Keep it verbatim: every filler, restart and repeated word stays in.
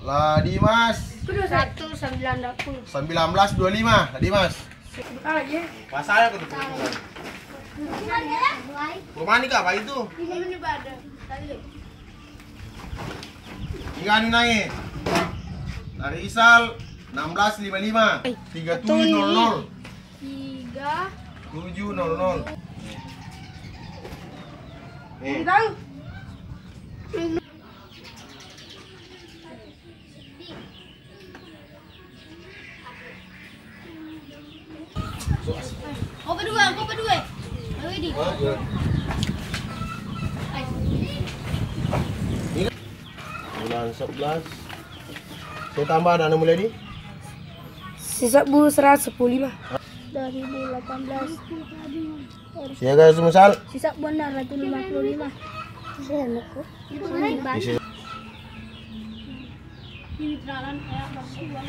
La Dimas. Satu sembilan puluh. Sembilan belas dua lima, La Dimas. Pasaya ko tu. Rumah ni ka apa itu? Ini pada. Tiga ni naik. Dari Isal enam belas lima lima. Tiga tujuh nol nol. Tiga. Tujuh nol nol. Eh. Kopa dua, kopa dua. Ayo, Di. Bulan sebelas. Saya tambah ada mulai di? Sisebbu seratus sepuluh lima. Dua ribu delapan belas. Siaga semisal? Sisebbu enam ratus lima puluh lima. Isi. Ini kenalan kayak bangkuan.